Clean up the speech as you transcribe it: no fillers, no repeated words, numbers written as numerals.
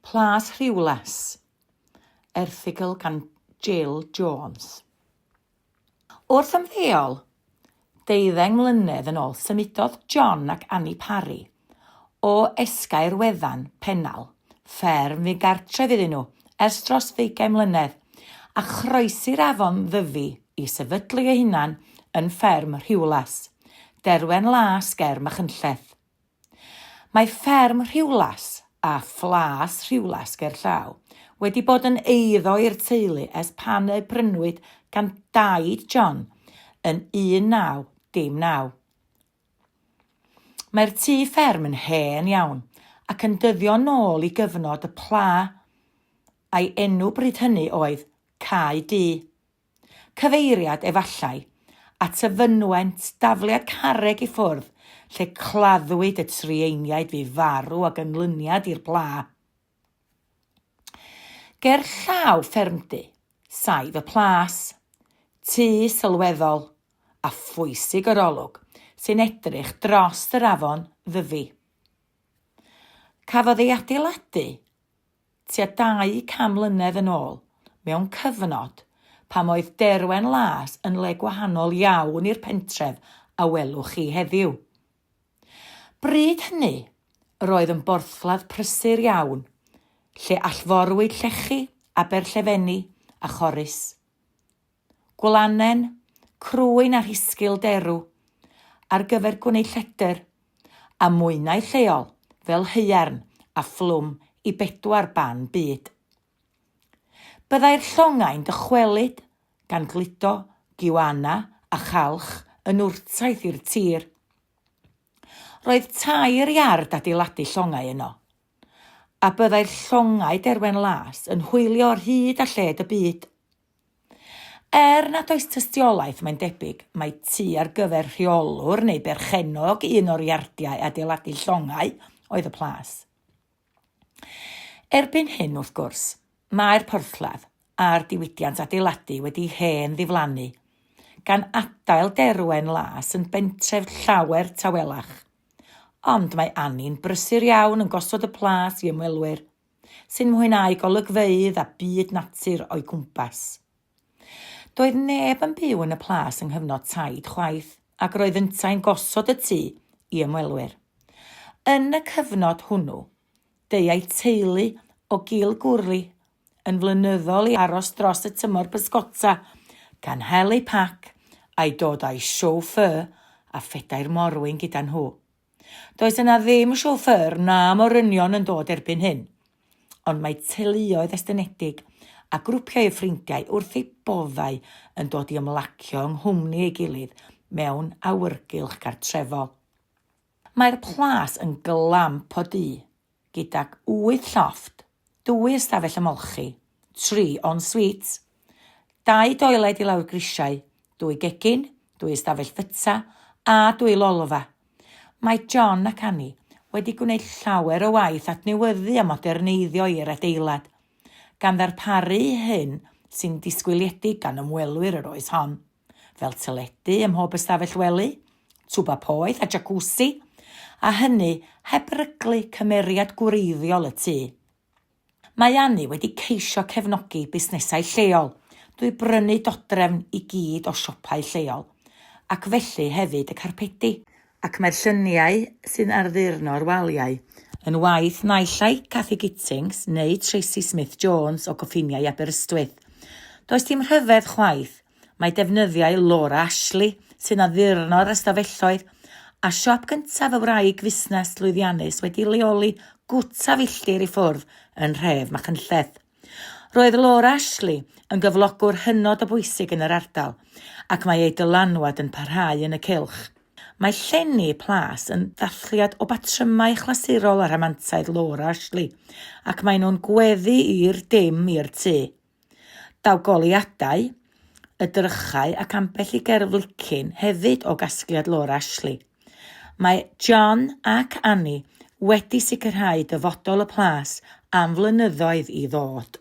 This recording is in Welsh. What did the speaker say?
Plas Rhiwlas, erthygl gan Jill Jones. Wrth ymddeol, deuddeng mlynedd yn ôl symudodd John ac Annie Parry o Esgair Weddan, Pennal, fferm fu'n gartref iddyn nhw ers dros ddeugain mlynedd, a chroesi'r afon Ddyfi i sefydlu eu hunan yn fferm Rhiwlas, Derwen Las ger Machynlleth. Mae fferm Rhiwlas a phlas Rhiwlas gerllaw wedi bod yn eiddo i'r teulu ers pan y'u prynwyd gan daid John yn 1909. Mae'r tŷ fferm yn hen iawn ac yn dyddio nôl i gyfnod y pla a'i enw bryd hynny oedd Cae Du. Cyfeiriad, efallai, at y fynwent, dafliad carreg i ffwrdd, lle claddwyd y trueiniaid fu farw o ganlyniad i'r pla. Ger llaw ffermdy, saif y plas, tŷ sylweddol a phwysig yr olwg sy'n edrych dros yr afon Ddyfi. Cafodd ei adeiladu tua 200 mlynedd yn ôl, mewn cyfnod pam oedd Derwen Las yn le gwahanol iawn i'r pentref a welwch chi heddiw. Bryd hynny, roedd yn borthladd prysur iawn, lle allforwyd llechi, aberllefenni a chorris. Gwlanen, crwyn a rhisgl derw ar gyfer gwneud lledr, a mwynau lleol fel haearn a phlwm i bedwar ban byd. Byddai'r llongau'n dychwelyd gan gludo guana a chalch yn wrtaith i'r tir. Roedd tair iard adeiladu llongau yno, a byddai'r llongau Derwen Las yn hwylio ar hyd a lled y byd. Er nad oes tystiolaeth, mae'n debyg, mai tŷ ar gyfer rheolwr neu berchennog un o'r iardiau adeiladu llongau oedd y plas. Erbyn hyn, wrth gwrs, mae'r porthladd a'r diwydiant adeiladu wedi hen ddiflannu, gan adael Derwen Las yn bentref llawer tawelach. Ond mae Annie'n brysur iawn yn gosod y plas i ymwelwyr. sy'n mwynhau golygfeydd a byd natur o'i gwmpas. Doedd neb yn byw yn y plas yng nghyfnod taid chwaith ac roedd yntau'n gosod y tŷ i ymwelwyr. Yn y cyfnod hwnnw, deuai teulu o Gilgwrli yn flynyddol i aros dros y tymor pysgota, gan hel eu pac a'i dod â'i chauffeur a phedair morwyn gyda nhw. Does yna ddim chauffeur na morynion yn dod erbyn hyn, ond mae teuluoedd estynedig a grwpiau o ffrindiau wrth eu boddau yn dod i ymlacio yng nghwmni ei gilydd mewn awyrgylch gartrefol. Mae'r plas yn glamp o dŷ, gydag wyth llofft, dwy ystafell ymolchi, tri en-suite, dau doiled i lawr grisiau, dwy gegin, dwy ystafell fyta a dwy lolfa. Mae John ac Annie wedi gwneud llawer o waith adnewyddu a moderneiddio i'r adeilad, gan ddarparu hyn sy'n disgwyliedig gan ymwelwyr yr oes hon. fel teledu ym mhob ystafell wely, twba poeth a jacuzzi, a hynny heb beryglu cymeriad gwreiddiol y tŷ. Mae Annie wedi ceisio cefnogi busnesau lleol drwy brynu dodrefn i gyd o siopau lleol, ac felly hefyd y carpedi. Ac mae'r lluniau sy'n arddurno'r waliau yn waith naill ai Kathy Gittings neu Tracy Smith Jones o Gyffiniau Aberystwyth. Does dim rhyfedd chwaith, mae defnyddiau Laura Ashley sy'n addurno'r ystafelloedd, a siop gyntaf y wraig fusnes lwyddiannus wedi leoli gwta filltir i ffwrdd yn nhref Machynlleth. Roedd Laura Ashley yn gyflogwr hynod o bwysig yn yr ardal, ac mae ei dylanwad yn parhau yn y cylch. Mae llenni plas yn ddathliad o batrymau chlasurol a rhamantaidd Laura Ashley, ac maen nhw'n gweddu i'r dim i'r tŷ. Daw goleuadau, y drychau ac ambell i gerflucyn hefyd o gasgliad Laura Ashley. Mae John ac Annie wedi sicrhau dyfodol y plas am flynyddoedd i ddod.